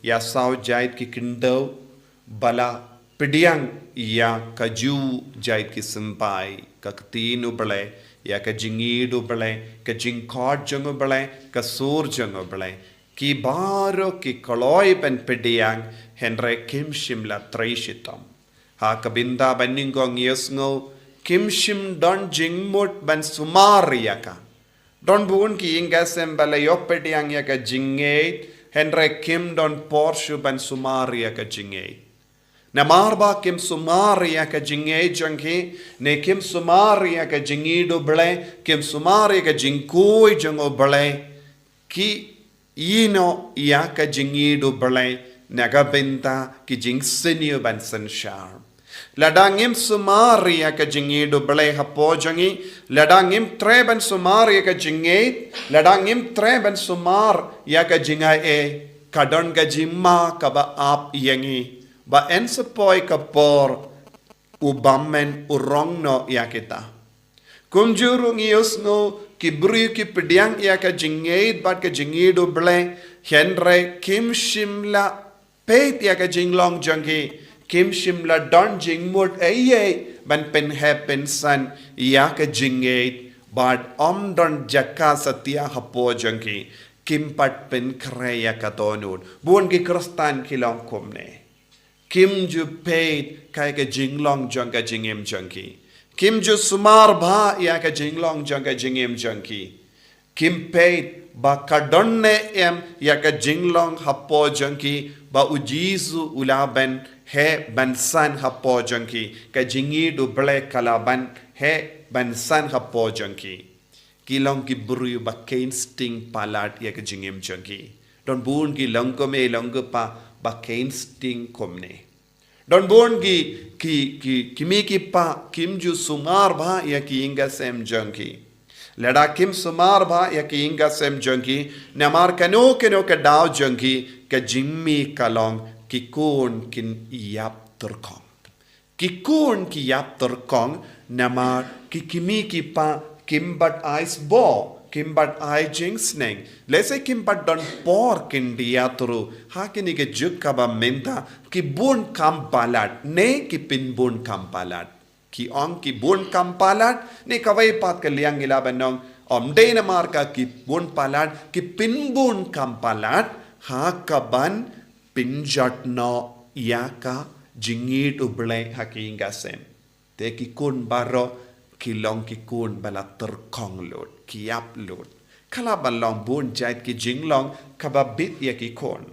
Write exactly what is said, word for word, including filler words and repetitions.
ïa saw jait ki khyndew ba la pdiang ïa ka ju jait ki symbai, ka ktien U Blei, ïa ka jingïeid U Blei, ka jingkhot jong U Blei, ka sur jong U Blei. Ki baroh ki kloi ban pdiang, hynrei kim shym la trei shitom. Ha ka bynta ba nyngkong ïohsngew, kim shym don jingmut ban sumar ïa ka. Don bun ki ïing ki sem ba la ïoh pdiang ïa ka jingngeit, hynrei kim don por shuh ban sumar ïa ka jingngeit. Namar ba kim sumar ïa ka jingngeit jong ki, ne kim sumar ïa ka jingïeid U Blei, kim sumar ïa ka jingkhuid jong U Blei, ki ïehnoh ïa ka jingïeid U Blei na ka bynta ki jingsniew ban synshar. Lada ngim sumar ïa ka jingïeid U Blei hapoh jong ngi, lada ngim treh ban sumar ïa ka jingngeit, lada ngim treh ban sumar ïa ka jingaiei, ka don ka jingma kaba ap ïa ngi, ba yn sa poi ka por u bymmen u rong noh ïa kita. Kumjuh ruh ngi ïohsngew ki briew ki pdiang ïa ka jingngeit bad ka jingïeid U Blei, hynrei kim shym la peit ïa ka jinglong jong ki, kim shym la don jingmut ei ei ban pynheh pynsan ïa ka jingngeit, bad ym don jaka satia hapoh jong ki, kim pat pynkhreh ïa ka dohnud. Bun ki Khristan ki long kumne. Kim ju peit ïa ka jinglong jong ka jingim jong ki. Kim ju sumar bha ïa ka jinglong jong ka jingim jong ki. Kim peit ba ka don ne em ïa ka jinglong hapoh jong ki, ba U Jisu u la ban heh ban san hapoh jong ki, ka jingïeid U Blei ka la ban heh ban san hapoh jong ki. Ki long ki briew ba kein sting palat ïa ka jingim jong ki. Don bun ki long kmie long kpa ba kein sting kumne. Don bun ki, ki, ki, ki kmie ki kpa kim ju sumar bha ïa ki ïing ki sem jong ki. Lada kim sumar bha ïa ki ïing ki sem jong ki, namar kano kano ka daw jong ki, ka jingmih ka long ki khun kin ïap tyrkhong. Ki khun ki ïap tyrkhong, namar ki kmie ki kpa kim pat ai sboh, kim pat ai jingsneng. Lehse kim pat don por kin diat ruh, ha kine ki juk kaba mynta, ki bun kam palat, ne ki pynbun kam palat. Ki ong ki bun kam palat, ne kawei pat ka liang ngi lah ban ong, ym dei namar ka ki bun palat, ki pynbun kam palat, ha kaban pynjot noh ïa ka jingïeid U Blei ha ki ïing ki sem. Te ki khun baroh ki long ki khun ba la tyrkhong lut, ki ïap lut. Ka lah ban long bun jait ki jinglong kaba bit ïa ki khun.